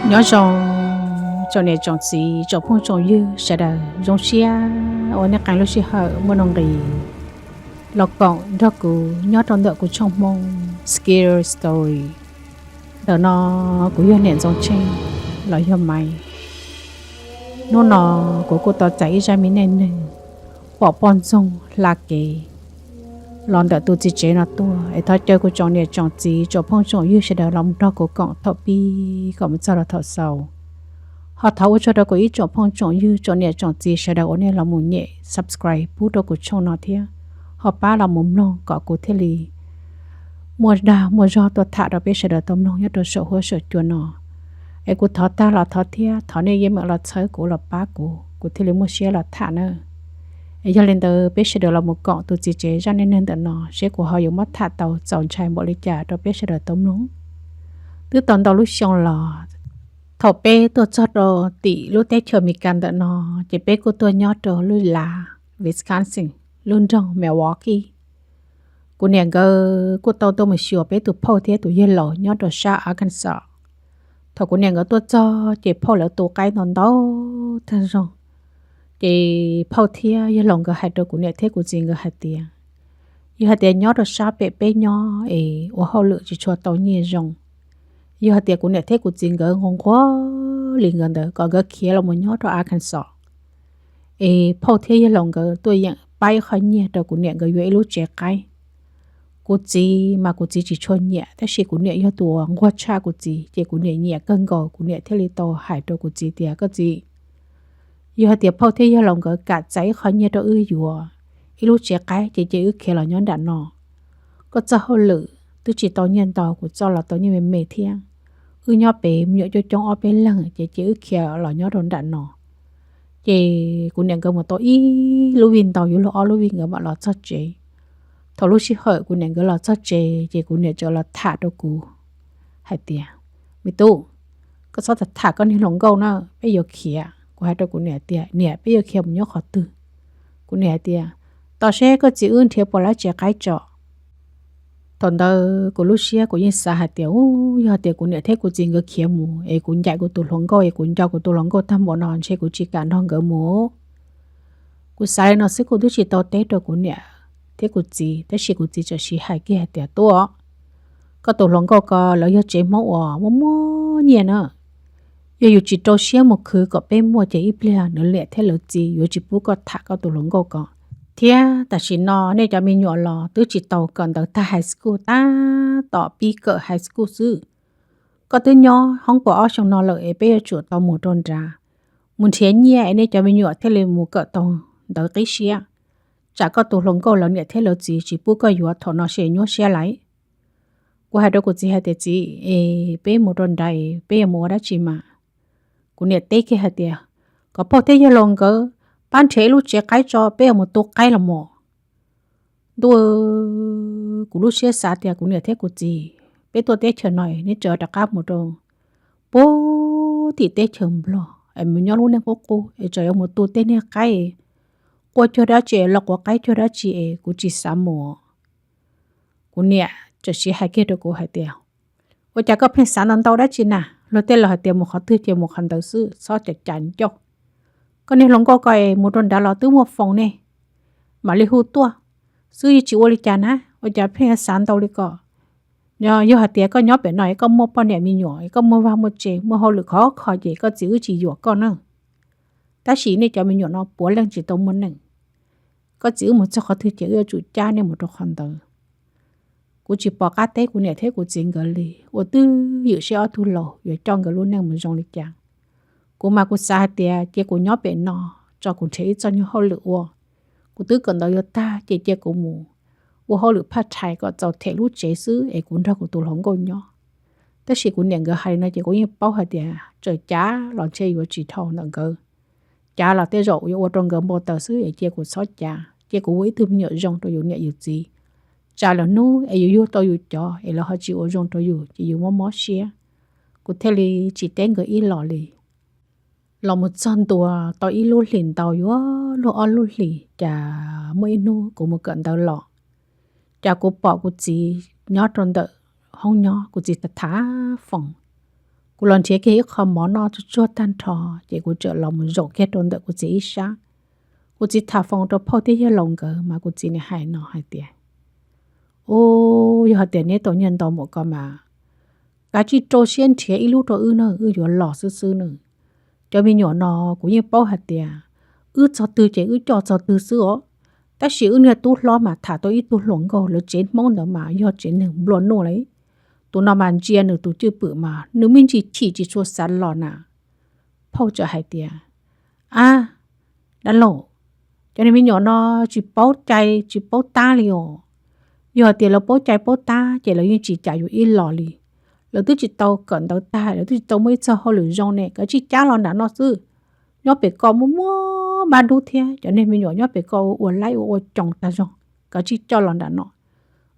Nyob zoo tsoom niam tsoom txiv tsoom phooj tsoom ywg sawv daws, zoo siab uas nej qee lub sij hawm muaj nuj nqis los koom nrog kuv nyob rau ntawm kuv tshooj Hmoob Scary Story. Ntawm no kuv yog Niam Ntxoov Tsheej los yog Maiv. Hnub no kuv kuj tau txais ib zaj me neej neeg pom poj ntxoog hla kev los ntawm tus txiv tsev no tuaj, es thov caw kuv tsoom niam tsoom txiv tsoom phooj tsoom ywg sawv daws los nrog kuv koom thaum pib kom mus txog rau thaum xaus. Ho thov ua tsaug rau kuv ib tsoom phooj tsoom ywg tsoom niam tsoom txiv sawv daws uas nej los mus nyem subscribe pub rau kuv tshooj no thiab, ho pab los mus mloog kom kuv thiaj li muaj dag muaj zog tuaj tham rau peb sawv daws tau mloog nyob rau saum huab saum cua no. Es kuv thov tag los thov thiab, thov nej yeej meem los txhawb kuv los pab kuv, kuv thiaj li muaj siab los tham na. Es yog li ntawd peb sawv daws los mus koom tus txiv tsev zaj neej neeg ntawm no seb kuv ho yuav muab tham tau txaus ntshai npaum li cas rau peb sawv daws tau mloog. Twb tau ntau lub xyoo los, thaum peb tuaj txog rau tim lub teb chaws Amelikas ntawm no, ces peb kuj tuaj nyob rau lub lav Wisconsin, lub nroog Milwaukee. Kuv niam nkawd kuj tau tuaj mus xyuas peb tus phauj thiab tus yawg laus nyob rau sab Arkansas. Thaum kuv niam nkawd tuaj txog ces phauj lawv tu qaib ntau ntau tag zog. Ces phauj thiab yawg laus nkawd hais rau kuv niam thiab kuv txiv nkawd hais tias, yog hais tias nyob rau sab pem peb nyob es ua hauj lwm tsis tshua tau nyiaj zoo, yog hais tias kuv niam thiab kuv txiv nkawd nquag nquag li nkawd ntawd kom nkawd khiav los mus nyob rau Arkansas, es phauj thiab yawg laus nkawd tuaj yeem pab ib qho nyiaj rau kuv niam nkawd yuav ib lub tsev qaib. Kuv txiv mas kuv txiv tsis tshua nyiam, tab sis kuv niam yog tus uas nquag tshaj kuv txiv, ces kuv niam nyiam kawg nkaus, kuv niam thiaj li tau hais rau kuv txiv tias, koj txiv, yog hais tias phauj thiab yawg laus nkawd kam txais ib qho nyiaj rau wb yuav ib lub tsev qaib ces cia wb khiav los nyob nram no. Koj txoj hauj lwm twb tsis tau nyiaj ntau, kuv txoj los tau nyiaj me me thiab. Wb nyob pem me nyuam coob coob ob peb leeg ces cia wb khiav los nyob rau nram no. Ces kuv niam nkawd mus tau ib lub vij ntau yuav luag ob lub vij nkawd mam los txog tsev. Thaum lub sij hawm kuv niam nkawd los txog tsev ces kuv niam txawm los tham rau kuv hais tias, me tub, koj txhob tham tham koj niag hluas nkauj na, peb yuav khiav. Kuv hais rau kuv niam tias, niam, peb yuav khiav mus nyob qhov twg? Kuv niam hais tias, tos seb koj txiv wb nrhiav puas lab tsev qaib tso. Thaum ntawd kuv lub siab kuv yeej xav hais tias, u, yog tias kuv niam thiab kuv txiv nkawd khiav mus es kuv ncaim kuv tus hluas nkauj es kuv nco kuv tus hluas nkauj tag npaum no ntshe kuv tsis kam nrog nkawd mus. Kuv xav li no xwb kuv twb tsis tau teb rau kuv niam thiab kuv txiv, tab sis kuv txiv txawm siv hais kiag hais tias, tuaj, koj tus hluas nkauj ko lawv yog tsev Hmoob uas muaj muaj nyiaj na. Yog yus tsis rau siab mus khwv kom peb muaj ces ib pliag lawv niam thiab lawv txiv yuav tsis pub koj tham koj tus hluas nkauj ko. Thiab tam sim no nej cov me nyuam los twb tsis tau kawm ntawv tag high school, tab tom pib kawm high school xwb. Koj twb nyob hoob puas ob xyoo no lawm es peb yuav tsum tau mus rau nrad mus nrhiav nyiaj es nej cov me nyuam thiaj li mus kawm tau ntawv qib siab. Tsam koj tus hluas nkauj lawv niam thiab lawv txiv tsis pub koj yuav thaum no ces nyuaj siab lawm. Kuv hais rau kuv txiv hais tias, txiv, es peb mus rau nrad es peb yuav mus ua dab tsi mas? Kuv niam teb kiag hais tias, kom phauj thiab yawg laus nkawd pab nrhiav ib lub tsev qaib tso peb yuav mus tu qaib los mus. Ntuj, kuv lub siab xav tias kuv niam thiab kuv txiv, peb tuaj teb chaws no neb tseem rov qab mus rau puag tim teb chaws Nplog es mus nyob lub neej qub qub es tseem yuav mus tu tej niag qaib, quaj cuag dab tsi los quav qaib cuag dab tsi es kuv tsis xav mus. Kuv niam txawm siv hais kiag rau kuv hais tias, ua cas koj pheej xav ntau ntau dab tsi na? Luag tej laus hais tias mus qhov twg ces mus qhov ntawd xwb, txhob cav cav ncauj. Koj niag hluas nkauj ko es mus rau nrad los twb muaj foos ne, mam li hu tuaj xwb, yeej tsis ua li cas na, ua cas pheej xav ntau li ko? Yog hais tias koj nyob pem no es koj muaj poj niam me nyuam es koj muaj vaj muaj tse, muaj hauj lwm khov kho ces koj txiv wb tsis yuam koj na. Tab sis nej cov me nyuam no puav leej tsis tau muaj neej. Koj txiv wb mus txog qhov twg ces wb yuav tsum cab nej mus rau qhov ntawd. Kuv tsis pom qab teb kuv niam thiab kuv txiv nkawd li, ua twj ywm seb ob tug laus yuav coj nkawd lub neej mus zoo li cas. Kuv mas kuv xav hais tias cia kuv nyob pem no tso kuv nrhiav ib txoj nyuag hauj lwm ua. Kuv twb kawm ntawv yuav tag ces cia kuv mus ua hauj lwm part time kom txaus them lub tsev xwb es kuv nrog kuv tus hluas nkauj nyob. Tab sis kuv niam nkawd hais li no ces kuv yeej paub hais tias txawm cav los ntshe yuav tsis dhau ntawm nkawd. Cav los tej zaum yuav ua rau nkawd npau taws xwb es cia kuv txhob cav, cia kuv ua ib tug me nyuam zoo rau yus niam yus txiv. Tsam lwm hnub es yus yug tau yus cov es lawv ho tsis ua zoo rau yus ces yus mob mob siab. Kuv thiaj li tsis teb nkawd ib los li. Los mus txog ntua tau ib lub hlis ntau yuav luag ob lub hlis, cas muaj ib hnub kuv mus kawm ntawv los, cas kuv pom kuv txiv nyob rau ntawm hoob nyob, kuv txiv tham tham foos. Kuv los nrhiav kiag ib qho mov noj tsuag tsuag tag nrho, ces kuv txawm los mus zaum kiag rau ntawm kuv txiv ib sab. Kuv txiv tham foos rau phauj thiab yawg laus nkawd mas kuv txiv nim hais no hais tias, Ub, yog hais tias neb tau nyiaj ntau npaum ko mas kav tsij rau siab nrhiav ib lub rau wb na, wb yuav los xwb xwb na. Cov me nyuam no kuv yeej paub hais tias wb txog twg ces wb coj txog twg xwb os. Tab sis wb niag tub hlob mas tham tau ib tug hluas nkauj lawv tsev Hmoob ntawd mas yog tsev neeg nplua nuj li. Tus no mas ntsia nws tus cwj pwm mas nws me ntsis chim tsis tshua xav los na. Phauj txawm hais tias, Ab, dab laug, cov niag me nyuam no tsis paub cai tsis paub tab li os. Yog hais tias lawv paub cai paub tab ces lawv yeej tsis cam yuav ib los li. Lawv twb tsis tau kawm ntawv tag, lawv twb tsis tau muaj ib txoj hauj lwm zoo ne, kav tsij cab los nram no xwb. Nyob pem ko muaj muaj npab dub thiab, cov niag me nyuam nyob pem ko ua laib ua ua coos tag zog, kav tsij coj los nram no.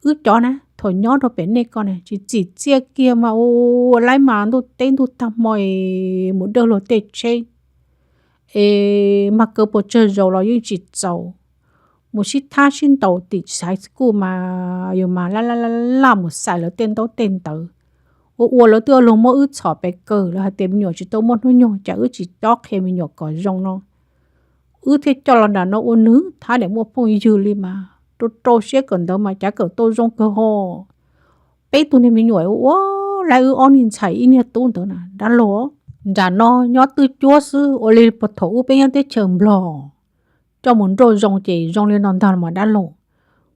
Wb cov na thaum nyob rau pem nej ko na tsis txim txiaj kiag mas ua laib mas ntuj teb ntuj tag hmo es mus dawj luag tej tsheb es mag kaw puas tsawg zaus los yeej tsis txaus. Mus sib thab sib ntaus tim xaiv kuj mas yus mas laj laj laj mus xais lawv tej ntaub tej ntawv. Ua ua lawv twb luag muab wb txhom pem kawg, lawv hais tias me nyuam tsis tau muaj hnub nyoog, cas wb tsis cob qhia me nyuam kom zoo no. Wb thiaj coj los nram no ua nws thab niam muaj phooj ywg li mas rau rau siab kawm ntawv mas cav kawm tau zoo kawg ho. Peb tug niag me nyuam ua laib wb ob niag ntxhais ib niag tub ntawd na dab laug. Nram no nyob twj cuab xwb ua li puag thaum ub peb nyob teb chaws Nplog coj mus nrauj zoo ces zoo li no ntag los mas dab laug.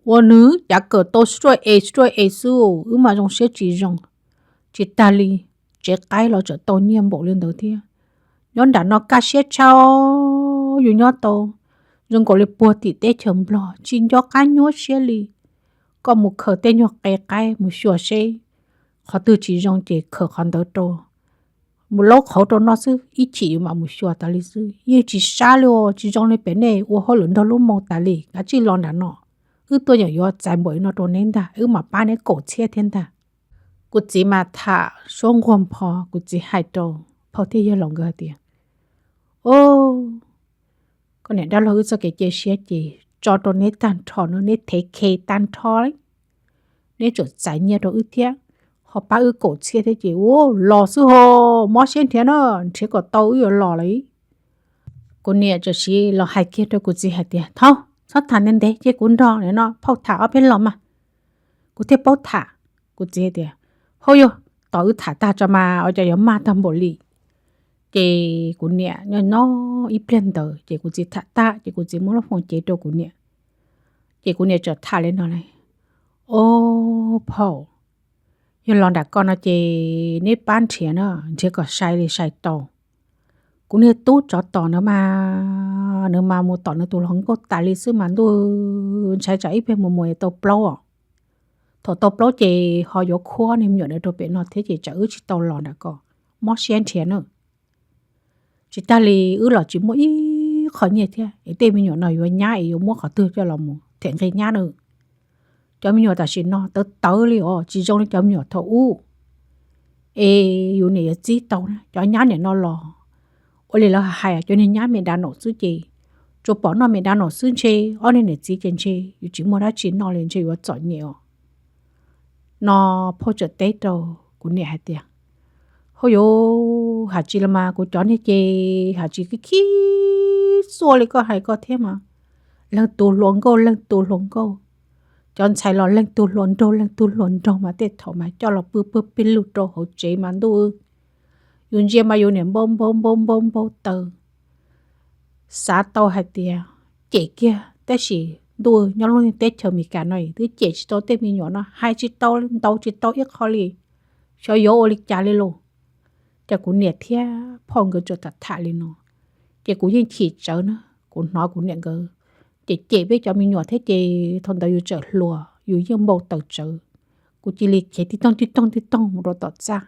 Ua nws cav kawm tau sruaj es sruaj es xwb, wb mas zoo siab tsis zoo. Tsis tag li, tsev qaib los tseem tau nyiaj npaum li ntawd thiab. Nyob nram no kaj siab tshaj, yus nyob tau zoo nkaus li puag tim teb chaws Nplog, tsis nco qab nyuaj siab li. Koj mus khaws tej nyuag qe qaib mus xyuas seb qhov twg tsis zoo ces khaws qhov ntawd rau, mus laub qhauv rau no xwb, ib chim yus mam mus xyuas tas li xwb. Yeej tsis sab li os, tsis zoo li pem nej ua hauj lwm nrog lub moo tas li. Kav tsij los nram no, wb tuaj yeem yuav txais npaum li no rau neb ntag, wb mam pab neb kaum txhiab thiab ntag. Kuv txiv mas tham suab nquag npho, kuv txiv hais rau phauj thiab yawg laus nkawd hais tias, O, koj niam dab laug, wb txoj kev cia siab ces tso rau neb tag nrho no, neb thev khe tag nrho li, neb tseem txais nyiaj rau wb thiab, ho pab wb kaum txhiab thiab ces ua los xwb ho, mob siab nrhiav na, nrhiav kom tau wb yuav los lawm. Kuv niam txawm sim los hais kiag rau kuv txiv hais tias, Thaub, txhob tham ntev ntev, cia kuv nrog no phauj tham ob peb los mas. Kuv thiaj paub tham. Kuv txiv tias, Hauj yog, tos wb tham tag tso mas ua cas yuav mag tag npaum li. Ces kuv niam nyob nyob ib pliag ntawd ces kuv txiv tham tag ces kuv txiv muab lub foos cev rau kuv niam. Ces kuv niam txawm tham li no li, O, phauj, yog los nram ko no ces neb pab nrhiav na, nrhiav kom sai li sai tau. Kuv niag tub tsov tom nws mas, nws mas mus tom nws tus hluas nkauj tas li xwb mas ntuj, ntshai tsam ib pliag mus mus tau plaub os. Thaum tau plaub ces ho yuav khuab niag me nyuam ntawd rau pem no thiab ces tsam wb tsis tau los nram ko, mob siab nrhiav na. Tsis tag li wb los tsis muaj ib qho nyiaj thiab es tej me nyuam no yuav nyab es yuav muab qhov twg coj los mus them nqi nyab na. Cov me nyuam tam sim no tawv tawv li os, tsis zoo li cov me nyuam thaum ub. Es yus niam yuav txib tau na, cov nyab niam no los ua li lawv hais, cov niag nyab me dav naum xwb ces tsuas pom noj me dav naum xwb ntshe, ob niag niam txiv ces ntshe yus tsis muaj dab tsi noj li, ntshe yuav txom nyem os. No phauj txawm teb rau kuv niam hais tias, Hauj yus, hais tsis los mas kuv cov niag ces hais tsis khib khib xuaj li koj hais ko thiab mas, leej tus hluas nkauj leej tus hluas nkauj, cov ntxhais los leej tus hluas nraug leej tus hluas nraug mas tej thaum mas coj los pw pw pij lug rau hauv tsev mas ntuj, yus ntsia mas yus niam npau npau npau npau npau taws. Xav tau hais tias cem kiag tab sis ntuj, nyob lub teb chaws Amelikas no twb cem tsis tau tej me nyuam no, hais tsis tau li, ntaus tsis tau ib qho li, xyov yuav ua li cas li lauj. Ces kuv niam thiab phauj nkawd txawm tham tham li no, ces kuv yeej chim tsawv na, kuv hnov kuv niam nkawd cem cem peb cov me nyuam thiab ces thaum ntawd yus tseem hluas yus yeej npau taws tsawv. Kuv cia li khiav tib toog tib toog tib toog mus rau tom txaj.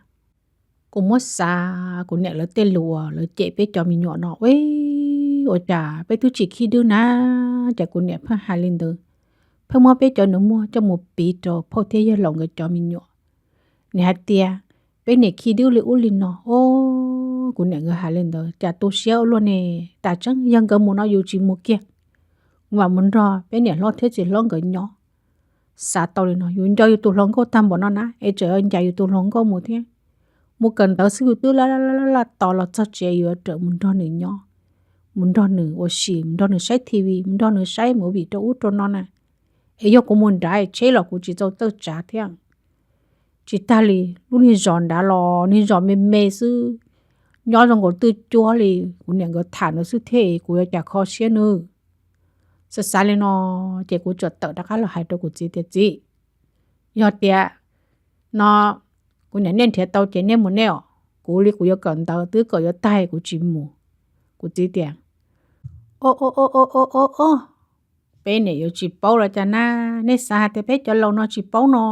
Kuv muab xav kuv niam lawv tej lus uas lawv cem peb cov me nyuam no, ua cas peb twb tsis khib dwb na, ces kuv niam pheej hais li ntawd, pheej muab peb cov nus muag coj mus piv rau phauj thiab yawg laus nkawd cov me nyuam. Nws hais tias peb niam khib dwb li ub li no, o, kuv niam nkawd hais li ntawd cas tu siab ua luaj ne. Tas tseeb yog nkawd mus no yus tsis mus kiag, kuv mam mus nrog peb niam hlob thiab txiv hlob nkawd nyob. Xav tau li no, yus nco yus tus hluas nkauj tag npaum no na es tseem ncaim yus tus hluas nkauj mus thiab. Mus kawm ntawv xwb yus twb laj laj tos los txog tsev yuav rawm mus nrog nws nyob, mus nrog nws ua si, mus nrog nws saib T V, mus nrog nws saib movie rau ub rau no na. Es yog kuv mus nrad tsheb los kuv tsis txaus txawj tsav thiab. Tsis tag li, lub niag zos nrad los niag zos me me xwb, nyob zoo nkaus twj cuab li. Kuv niam nkawd tham ntawd xwb thiab kuv yuav cas kho siab nawb. Xav xav li no ces kuv txawm tawm rov qab los hais rau kuv txiv tias, Txiv, yog tias no kuv niam nej nrhiav tau ces nej mus nej os, kuv li kuv yuav kawm ntawv twb kawm yuav tag kuv tsis mus. Kuv txiv tias, O, o, o, o, o, o, o, peb niam yuav tsis paub los cas na, nej xav hais tias peb cov laus no tsis paub no.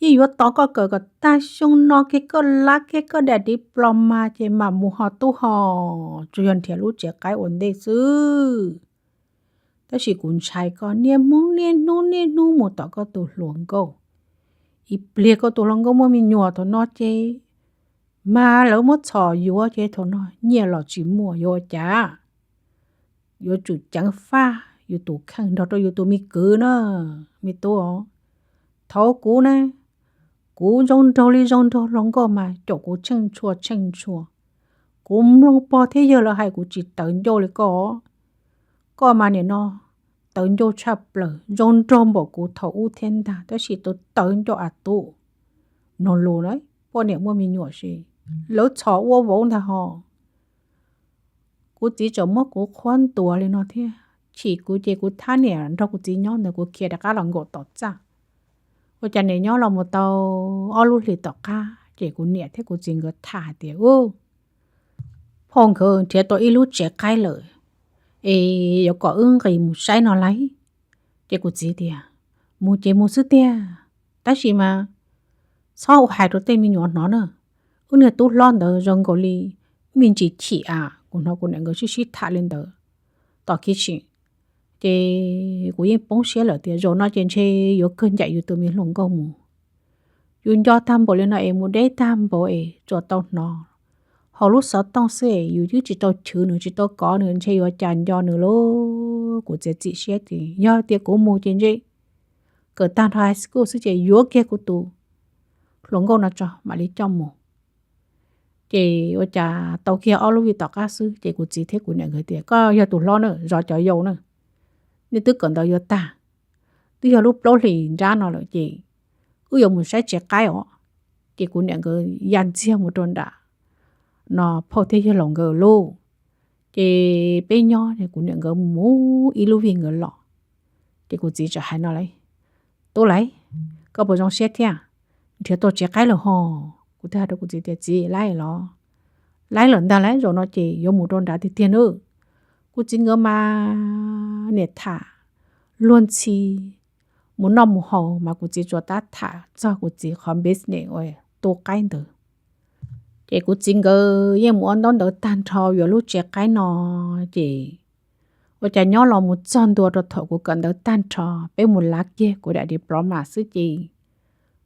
Yeej yuav tos koj kawm kom tag xyoo no kiag koj lab kiag koj daim diploma ces mam mus ho tub ho, tsuas yog nrhiav lub tsev qaib ua ntej xwb. Tab sis kuv ntshai koj niaj hnub niaj hnub niaj hnub mus tom koj tus hluas nkauj. Ib pliag koj tus hluas nkauj muaj me nyuam thaum no ces mas lawv muab txhom yuav ces thaum no nyiaj los tsis muaj yuav ua cas. Yuav tsum ceev faj yus tus kheej nrog rau yus tus me kwv na, me tub. Thaum kuv na, kuv zoo nraug li zoo nraug hluas nkauj mas caum kuv tsheej tshua tsheej tshua. Kuv mloog pog thiab yawg lawv hais kuv tsis tawv ncauj li koj. Koj mas nim no tawv ncauj tshaj plaws, zoo nraug npaum kuv thaum ub thiab ntag, tab sis tau tawv ncauj a tub. Mloog lus na, poj niam muaj me nyuam ces lawv txhom ua vauv ntag ho. Kuv txiv tseem muab kuv qhuab ntuas li no thiab, chim kuv ces kuv thab niam nrog kuv txiv nyob ntawd, kuv khiav rov qab los nkaum tom txaj. Ua cas nim nyob los mus tau ob lub hlis tom qab ces kuv niam thiab kuv txiv nkawd tham hais tias, U, phauj nkawd nrhiav tau ib lub tsev qaib lawm, es yuav kom wb nqis mus saib no lauj. Ces kuv txiv tias, Mus ces mus xwb tiag, tab sis mas txhob ua hais rau tej me nyuam hnov na. Wb niag tub hlob ntawd zoo nkaus li me ntsis chim a. Kuv hnov kuv niam nkawd sib sib tham li ntawd tom kiv tshim, ces kuv yeej poob siab lawm tias zaum no ces ntshe yuav kawg ncaim yus tus me hluas nkauj mus. Yus nco tag npaum li no es mus deb tag npaum es tsuas tau hnov hauv lub xov tooj xwb es yus twb tsis tau chwv nws tsis tau kov nws, ntshe yuav cas nco nws lauj. Kuv txiav txim siab tias yog tias kuv mus ces ntshe kawm tag nrho high school xwb ces yuav kiag kuv tus hluas nkauj no tso mam li coj mus. Ces ua cas tau kiag ob lub vij tom qab xwb ces kuv txiv thiab kuv niam nkawd tias, Koj yog tus hlob na, zov cov yau na, nej twb kawm ntawv yuav tag, twb yog lub plaub hlis nrab no lawm ces wb yuav mus saib tsev qaib os. Ces kuv niam nkawd ya ntxiag mus rau nram no phauj thiab yawg laus nkawd lauj. Ces peb nyob, kuv niam nkawd mus ib lub vij nkawd los, ces kuv txiv txawm hais no lauj, Tub lauj, koj puas zoo siab thiab? Nrhiav tau tsev qaib lawm hos. Kuv thiaj hais rau kuv txiv tias, Txiv, laib los? Laib lawm ntag lauj, zaum no ces yuav mus rau nrad tiag tiag nawb. Kuv txiv nkawd mas niam tham luag ntxhi, mus noj mus haus mas kuv txiv tsuas tab tham txog kuv txiv qhov business uas tu qaib ntawd. Ces kuv txiv nkawd yeej mus ua ntaub ntawv tag nrho yuav lub tsev qaib no, ces ua cas nyob los mus txog ntua rau thaum kuv kawm ntawv tag nrho, peb mus lav kiag kuv daim diploma xwb ces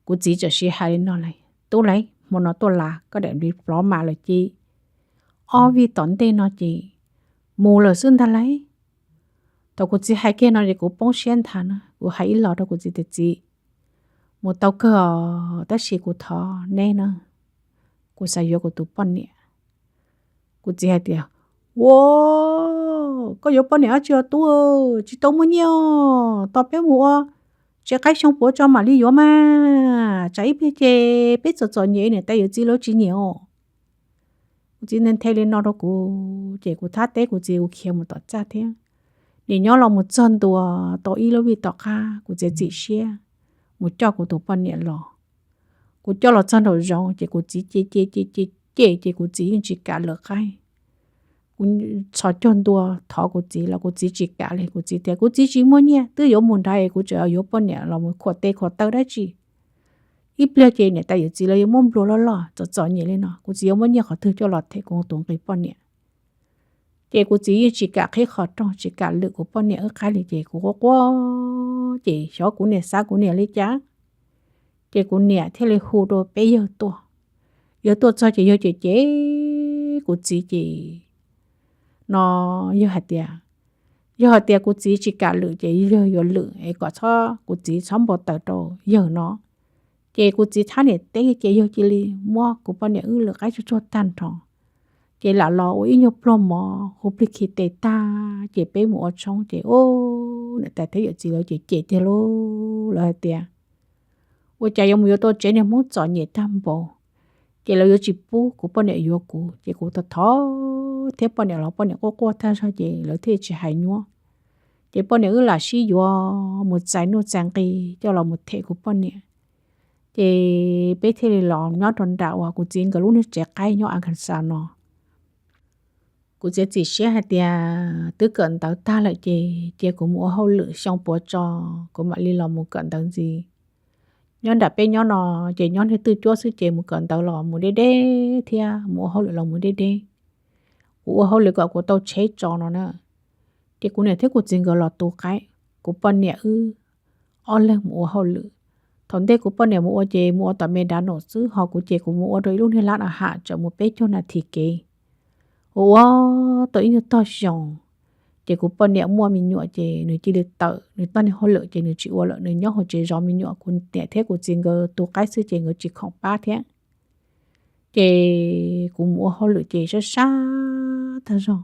kuv txiv txawm sib hais li no lauj, Tub lauj, hmo no tuaj lav koj daim diploma lawm ces ob vij tom ntej no ces mus lawm xwb ntag lauj. Thaum kuv txiv hais kiag no ces kuv poob siab nthav na, kuv hais ib los rau kuv txiv tias, Txiv, mus tau kawg os, tab sis kuv thov neb na, kuv xav yuav kuv tus poj niam. Kuv txiv hais tias, Ua, koj yuav poj niam dab tsi os tub, tsis tau muaj nyiaj os, tos peb mus ua tsev qaib xyoo puav tso mam li yuav mas, tsam ib pliag ces peb txom txom nyem niam tais yawm txiv lawv tsis nyiam os. Kuv txiv nthe nthe li no rau kuv ces kuv thab teb kuv txiv kuv khiav mus tom txaj thiab. Nim nyob los mus txog ntua tau ib lub vij tom qab kuv txiav txim siab mus coj kuv tus poj niam los. Kuv coj los txog nraum zoov ces kuv txiv cem cem cem cem cem ces kuv txiv yeej tsis kam lawm qaib. Kuv txhos caug ntua thov kuv txiv los kuv txiv tsis kam li, kuv txiv tias kuv txiv tsis muaj nyiaj, twb yuav mus nrad es kuv tseem yuav poj niam los mus khuam tes khuam taw dab tsi. Ib pliag ces niam tais yawm txiv lawv yuav muab nplua loj loj txom txom nyem li no, kuv txiv yuav muab nyiaj qhov twg coj los them kuv tus nqi poj niam. Ces kuv txiv yeej tsis kam qhib qhov rooj, tsis kam lwm kuv poj niam wb qaib li ces kuv quaj quaj ces xyov kuv niam xav kuv niam li cas. Ces kuv niam thiaj li hu rau peb yawg tuaj. Yawg tuaj txog ces yawg cem cem kuv txiv ces no yawg hais tias, yog hais tias kuv txiv tsis kam lwm ces yawg yuav lwm es kom txhob, kuv txiv txhob npau taws rau yawg no. Ces kuv txiv thab niam teb ces yawg cia li muab kuv poj niam wb lwm qaib tsuag tsuag tag nrho, ces lam los ua ib nyuag pluag mov hu plig khi tes tag ces peb mus ua tshoob ces ub, niam tais thiab yawm txiv lawv ces cem tiag lauj, lawv hais tias ua cas yuav mus yuav tau tsev niag Hmoob txom nyem tag npaum, ces lawv yuav tsis pub kuv poj niam yuav kuv ces kuv thov thov thiab poj niam los poj niam quaj quaj tag zog ces lawv thiaj tsis hais nyuab. Ces poj niam wb lam sib yuav mus txais nuj txais nqi coj los mus them kuv poj niam. Ces peb thiaj li los nyob rau nram uas kuv txiv nkawd lub niag tsev qaib nyob Arkansas no. Kuv txiav txim siab hais tias twb kawm ntawv tag lawm ces cia kuv mus ua hauj lwm xyoo puav tso, kuv mam li los mus kawm ntawv ntxiv. Nyob nram peb nyob no ces nyob niag twj cuab xwb ces mus kawm ntawv los mus deb deb thiab mus ua hauj lwm los mus deb deb. Kuv ua hauj lwm kom kuv tau tsheb tso no na. Ces kuv niam thiab kuv txiv nkawd los tu qaib, kuv poj niam wb ob leeg mus ua hauj lwm. Thaum ntej kuv poj niam mus ua ces mus ua tom me dav nom xwb, ho kuv ces kuv mus ua rau ib lub niag lab a ham tsawm mus peb caug nas this kev. Ua ua tau ib nyuag tog xyoo, ces kuv poj niam muaj me nyuam ces nws cia li tawm nws tog niag hauj lwm ces nws tsis ua lawm, nws nyob hauv tsev zov me nyuam, kuv niam thiab kuv txiv nkawd tu qaib xwb ces nkawd tsis khoom pab thiab. Ces kuv mus ua hauj lwm ces sab sab tag zog.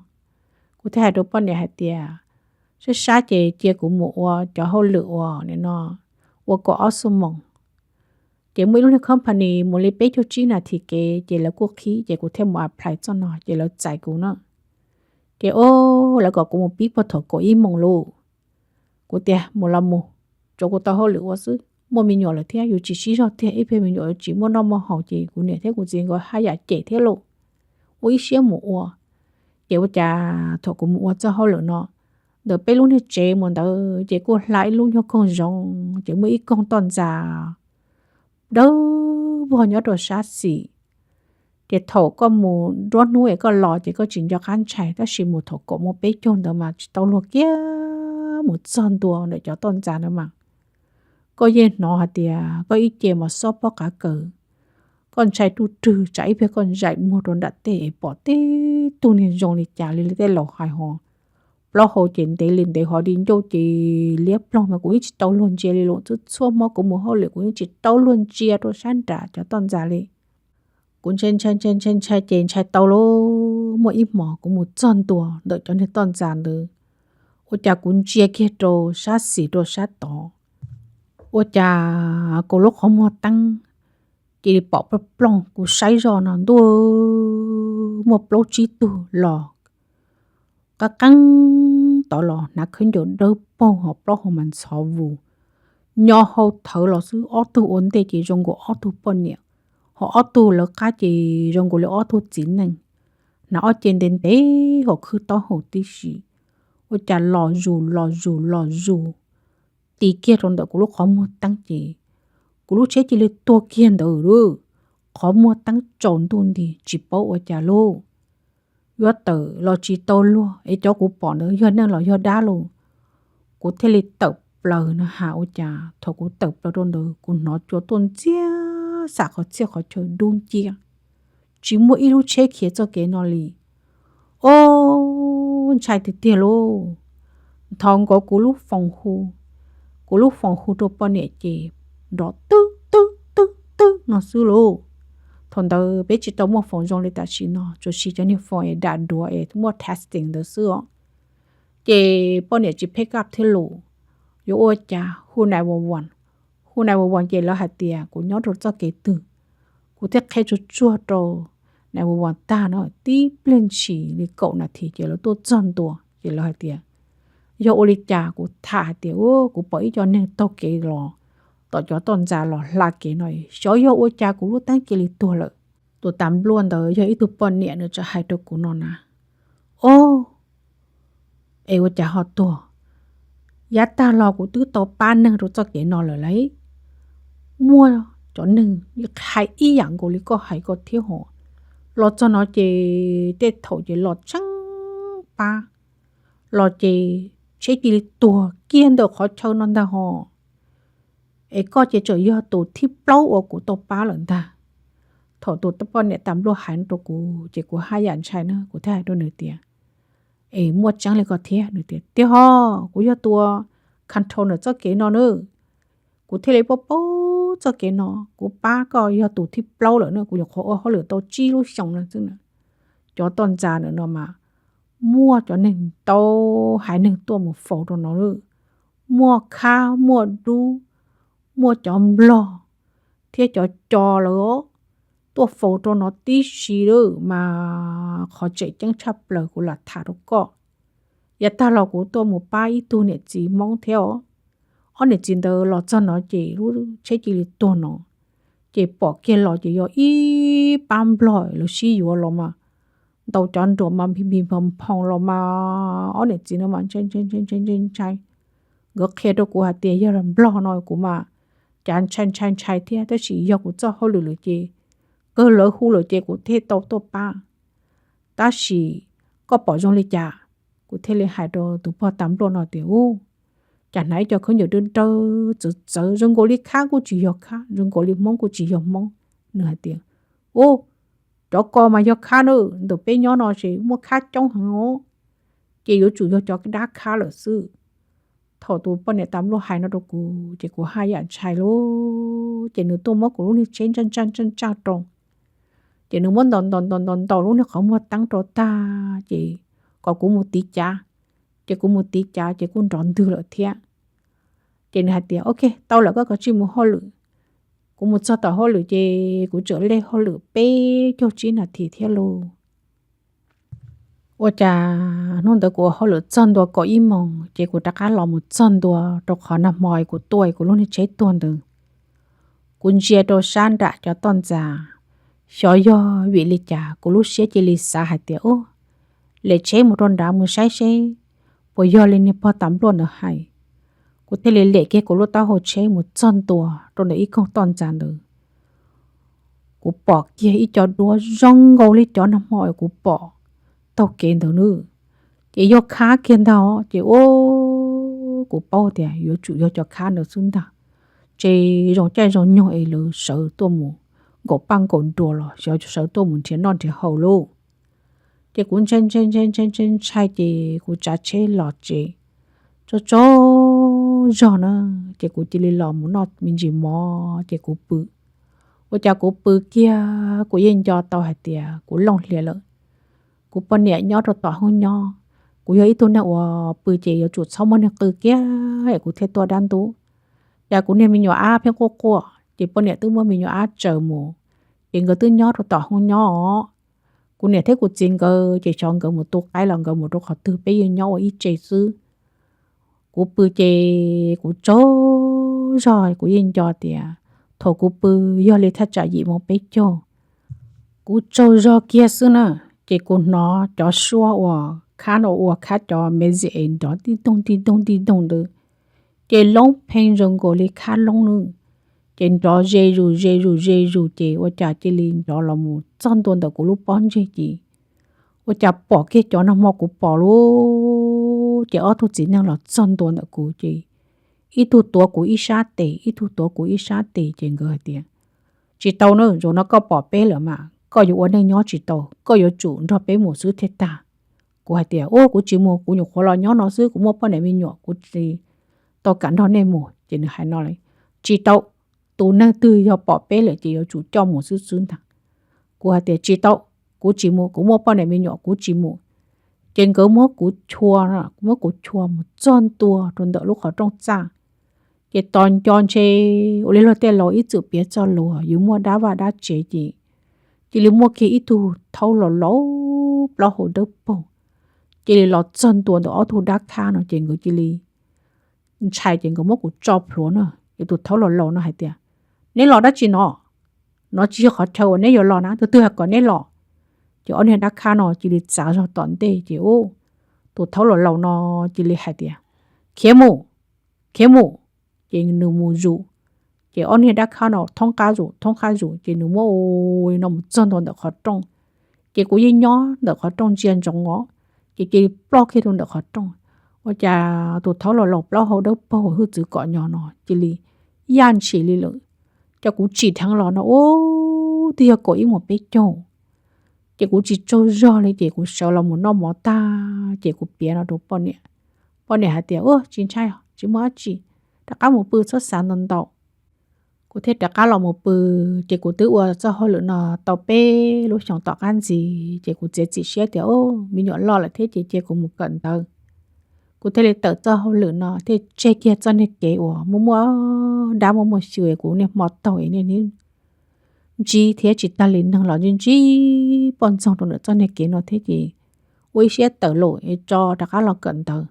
Kuv thiaj hais rau poj niam hais tias sab sab ces cia kuv mus ua cov hauj lwm uas nim no ua kaum ob xuab moos. Ces muaj ib lub niag company mus li peb caug tsib nas this kev ces lawv kuj qhib ces kuv thiaj mus apply txoj no ces lawv txais kuv na. Ces o, lawv kom kuv mus pib puag thaum kaum ib moos lauj. Kuv tias mus los mus, tsuav kuv tau hauj lwm ua xwb, muaj me nyuam lawm thiab yus tsis sib zog tiag, ib pliag me nyuam yuav tsis muaj noj muaj haus ces kuv niam thiab kuv txiv nkawd haj yam cem thiab lauj. Ua ib siab mus ua. Ces ua cas thaum kuv mus ua txoj hauj lwm no, ntawm peb lub niag tsev mus ntawd ces kuj hla ib lub nyuag koog zoov ces muaj ib koog toj ntxas dawb vog nyob rau sab xis. Ces thaum koj mus nruab hnub es koj los ces koj tsis nco qab ntshai, tab sis mus thaum kaum moos peb caug ntawd mas tsis tau luag kiag mus txog ntua ntawm cov toj ntxas ntawd mas koj yeej hnov hais tias koj ib ce mas xob pob qav kaws, koj ntshai ruj rwg tsam ib pliag koj zaim muag rau nram tej es pom tib tug niag zoo li cas li tej laus hais ho. Plaub hau ces ntev li ntev ho di ncauj ces liab ploog mas kuv yeej tsis tau luag ntsia li los txhua txhua hmo kuv mus hauj lwm kuv yeej tsis tau luag ntsia rau sab nram cov toj ntxas li. Kuv ntshai ntshai ntshai ntshai ntshai ces ntshai tau lauj, muaj ib hmos kuv mus txog ntua ntawm cov niag toj ntxas ntawd, ua cas kuv ntsia kiag rau sab xis rau sab tod, ua cas kuv lub qhov muag teeb cia li pom plooj plooj, kuv saib zoj no ntuj, muaj plaub tsib tug los qab qeeb tod los hnav khaub ncaws dawb paug ho plaub hau mas ntxhov vus, nyo hau thawv los xwb, ob tug ua ntej ces zoo nkaus ob tug poj niam, ho ob tug lawv qab ces zoo nkaus li ob tug txiv neej, hnav ob ce ntev ntev ho khwb taub hau tib si, ua cas los zus los zus los zus, ti kiag rau ntawm kuv lub qhov muag teeb ces kuv lub tsheb cia li tuag kiag ntawd lauj. Qhov muag teeb tsaus ntuj nti tsis paub ua cas lauj. Yuav tawm los tsis tau luag es cov kuv pom ntawd yog neeg los yog dab lauj. Kuv thiaj li tawm plaws no ha, ua cas thaum kuv tawm plaws rau ntawd kuv hnov cua tuaj ntxiab xam qhov txhia qhov chaw dub nciab, tsis muaj ib lub tsheb khiav txoj kev no li. O, ntshai tiag tiag lauj. Nthos nkaus kuv lub foos hu, kuv lub foos hu rau poj niam ces nrov twb twb twb twb no xwb lauj. Thaum ntawd peb tsis tau muaj foos zoo li tam sim no, tsuas siv cov niag foos es dam duav es muaj texting ntawd xwb os. Ces poj niam tsis pick up thiab lauj. Yuav ua cas hu nine one one, hu nine one one ces lawv hais tias kuv nyob rau txoj kev twg. Kuv thiaj qhia tsuag tsuag rau nine one one tag no, tib pliag ntshis li kaum nas this ces lawv tuaj txog ntua ces lawv hais tias yog ua li cas, kuv tham hais tias kuv pom ib co neeg taug kev los tom cov toj ntxas los hla kev no, xyov yog ua cas kuv lub teeb cia li tuag lawm. Tus tas npluaj ntawd yog ib tug poj niam, nws txawm hais rau kuv no na, o, es ua cas ho tuag? Yav tag los kuv twb tau pab neeg rau txoj kev no lawm lauj. Muaj cov neeg hais ib yam nkaus li koj hais koj thiab ho, los txog no ces tej thaum ces los tseeb pab, los ces tsheb cia li tuag kiag ntawm qhov chaw no ntag ho. Es koj ces tseem yog tus thib plaub uas kuv tau pab lawm ntag. Thaum tus poj niam tas npluaj hais rau kuv ces kuv haj yam ntshai na, kuv thiaj hais rau nws tias, es muaj tseeb li koj thiab? Nws tias tiag ho, kuv yog tus control ntawm txoj kev no na. Kuv thiaj li paub paub txoj kev no kuv pab koj yog tus thib plaub lawm no, kuv nyuam qhuav ua hauj lwm tau tsib lub xyoos no xwb na. Cov toj ntxas ntawm no mas muaj cov neeg ntau haiv neeg tuaj mus faus rau no lawm, muaj khab muaj dub, muaj cov nplog thiab cov co lawm tuaj faus rau no tib si lawm mas qhov tseem ceeb tshaj plaws kuv lam tham rau koj. Yav tag los kuv tuaj mus pab ib tug niam txiv Hmoob thiab os. Ob niam txiv ntawd los txog no ces lub tsheb cia li tuag no, ces pom kiag los ces yog ib pab nplog lawv sib yuav los mas ntaus cov nruas mas nphis nphis nphoo nphoo los mas ob niam txiv no mas ntshai ntshai ntshai ntshai ntshai ntshai. Nkawd qhia rau kuv hais tias yog nplog no kuv mas cav ntshai ntshai ntshai thiab, tab sis yog kuv txoj hauj lwm lawm ces kawg lawv hu lawm ces kuv thiaj tau tuaj pab. Tab sis koj pom zoo li cas? Kuv thiaj li hais rau tus pog tas npluaj no tias, u, cas hnav ib co khaub ncaws dawb dawb txawv txawv, zoo nkaus li khab kuj tsis yog khab, zoo nkaus li Hmoob kuj tsis yog Hmoob. Nws hais tias, u, cov ko mas yog khab na, ntawm peb nyob no ces muaj khab coob heev os, ces yuav tsum yog cov dab khab lawm xwb. Thaum tus poj niam tas npluaj hais no rau kuv ces kuv haj yam ntshai lauj, ces nws tuaj muab kuv lub niag tsheb ntsaj ntsaj ntsaj ntsaj rau, ces nws muab ntaus ntaus ntaus ntaus ntaus lub niag qhov muag teeb rau tag ces kom kuv mus tiv cav, ces kuv mus tiv cav ces kuj nrov ntwg lawm thiab. Ces nws hais tias, ok, tau lawm, koj kav tsij mus hauj lwm. Kuv mus txog tom hauj lwm ces kuv tseem lej hauj lwm peb caug tsib nas this thiab lauj. Ua cas hnub ntawd kuv ua hauj lwm txog ntua kaum ib moos ces kuv rov qab los mus txog ntua rau qhov nag hmo kuv tuaj kuv lub niag tsheb tuag ntawd. Kuv ntsia rau sab nram cov toj ntxas, xyov yog vim li cas kuv lub siab cia li xav hais tias, u, lem tsheb mus rau nrad mus saib seb puas yog li niag pog tas npluaj ntawd hais. Kuv thiaj li lem kiag kuv lub taub hau tsheb mus txog ntua rau ntawm ib koog toj ntxas ntawd. Kuv pom kiag ib co duab zoo nkaus li cov nag hmo kuv pom taug kev ntawd nawb. Ces yog khab kiag ntag ces, u, kuv paub tias yuav tsum yog cov khab ntawd xwb ntag. Ces zoo caij zoo nyoog es lawv sawv tuaj mus nkaum paj nkaum nruas los xyov sawv tuaj mus nrhiav noj nrhiav haus lauj. Ces kuv ntshai ntshai ntshai ntshai ntshai ntshai ces kuv tsav tsheb los tsev. Tsaug tsaug zog na, ces kuv cia li los mus noj me ntsis mov ces kuv pw. Ua cas kuv pw kiag kuv yeej nco tau hais tias kuv looj hlias lawm. Kuv poj niam nyob rau tom hoob nyob, kuv yog ib tug neeg uas pw ces yuav tsum txhob muab neeg qw kiag es kuv thiaj tuaj dab ntub. Cas kuv niag me nyuam ab pheej quaj quaj ces poj niam twb muab me nyuam ab tsaws mus, ces nkawd twb nyob rau tom hoob nyob os. Kuv niam thiab kuv txiv nkawd ces xyov nkawd mus tu qaib los nkawd mus rau qhov twg, peb yeej nyob ua ib tse xwb. Kuv pw ces kuv tsaug zog, kuv yeej nco tias thaum kuv pw yog li thaj tsam yim moos peb caug. Kuv tsaug zog kiag xwb na, ces kuv hnov cov suab uas khab no ua khab cov me zim es nrov tij doog tij doog tij doog ntawd, ces loob pheej zoo nkaus li khab loob nawb. Ces nrov ze zus ze zus ze zus ces ua cas cia li nrov los mus txog ntua ntawm kuv lub pob ntseg ces ua cas pom kiag cov nag hmo kuv pom lauj. Ces ob tug txiv neej los txog ntua ntawm kuv ces ib tug tuav kuv ib sab tes, ib tug tuav kuv ib sab tes, ces nkawd hais tias, tsis tau na, zaum no koj pom peb lawm mas koj yuav ua neej nyob tsis tau, koj yuav tsum nrog peb mus xwb thiaj tag. Kuv hais tias, u, kuv tsis mus, kuv nyuam qhuav los nyob no xwb, kuv muaj poj niam me nyuam, kuv tsis tau kam nrog nej mus. Ces nws hais no li, tsis tau, tus neeg twg yog pom peb lawm ces yuav tsum coj mus xwb xwb ntag. Kuv hais tias, tsis tau, kuv tsis mus, kuv muaj poj niam me nyuam kuv tsis mus. Ces nkawd muab kuv chua, muab kuv chua mus txog ntua rau ntawm lub qhov rooj txaj. Ces tos nco ntshe ua li luag tej laus ib txwm piav txoj lus yus muaj dab vaj dab tsev ces cia li muaj kiag ib tug thaub laus laus plaub hau dawb paug cia li los txog ntua ntawm ob tug dab khab no ces nkawd cia li ntshai ces nkawd muab kuv tso plhuav na. Ces tus thaub laus laus no hais tias, neb los dab tsi no? No tsis yog qhov chaw uas neb yuav los na, tus twg hais kom neb los? Ces ob niag dab khab no cia li txav zog tom ntej ces ub, tus thaub laus laus no cia li hais tias, khiav mus, khiav mus. Ces nws mus zus, ces ob niag dab khab no thoob qab zus thoob qab zus ces nws muab ua li no mus txog ntua ntawm qhov rooj. Ces kuv yeej nyob ntawm qhov rooj ntsia ntsoov os, ces cia li ploj kiag rau ntawm qhov rooj. Ua cas tus thaub laus laus plaub hau dawb paug hwj txwv kom nyo no cia li yaj ntshis li lawm. Ces kuv tsim dheev los no ub twb yog kaum ib moos peb caug. Ces kuv tsis tsaug zog li ces kuv sawv los mus noj mov tag ces kuv piav no rau poj niam. Poj niam hais tias, ua tsis ntshai, tsis muaj dab tsi, rov qab mus pw txhob xav ntau ntau. Kuv thiaj rov qab los mus pw. Ces kuv twb ua txoj hauj lwm no tau peb lub xyoos tom qab ntxiv, ces kuv txiav txim siab tias, o, me nyuam loj lawm thiab ces cia kuv mus kawm ntawv. Kuv thiaj li tawm txoj hauj lwm no thiaj tseg kiag txoj niag kev uas muaj muaj dab muaj muaj xyw, kuv niaj hmo taug es niaj hnub ntsib thiab tsis tag li neeg los ntsib ntsib poj ntxoog rau ntawm txoj niag kev no thiab ces ua ib siab tawm lawm es tso rov qab los kawm ntawv.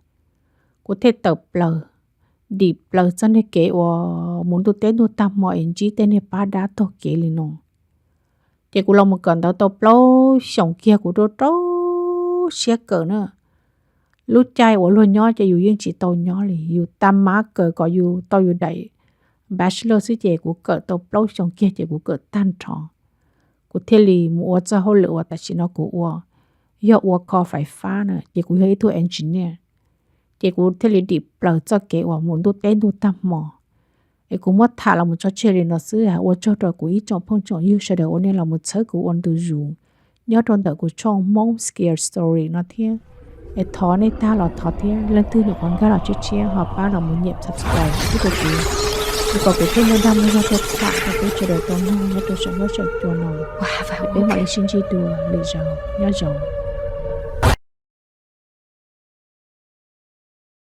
Kuv thiaj tawm plaws, dim plaws txoj niag kev uas mus ntuj teb ntuj tag hmo es ntsib tej niag pab dab taug kev li no. Ces kuv los mus kawm ntawv tau plaub xyoos kiag kuv rau rau siab kawm na. Lub caij uas luag nyob ces yus yeej tsis tau nyob li, yus tab mab kawm kom yus tau yus daim bachelor xwb ces kuv kawm tau plaub xyoos kiag ces kuv kawm tag nrho. Kuv thiaj li mus ua txoj hauj lwm uas tam sim no kuv ua, yog ua kho fais fab na, ces kuv yog ib tug engineer. Ces kuv thiaj li dim plaws txoj kev uas mus ntuj teb ntuj tag hmo. Es kuv muab tham los mus tso tseg li no xwb, ua tsaug rau kuv ib tsoom phooj tsoom ywg sawv daws uas nej los mus txhawb kuv ua ntu zus nyob rau ntawm kuv tshooj Hmoob Scary Story no thiab. Es thov nej tag los thov thiab, leej twg nyuam qhuav nkag los tshiab tshiab ho pab los mus nyiam subscribe thiab rau kuv, es kom kuv thiaj muaj dag muaj zog tuaj tham rau peb sawv daws tau mloog nyob rau saum huab saum cua no. Peb mam li sib ntsib dua lwm zaus, nyob zoo.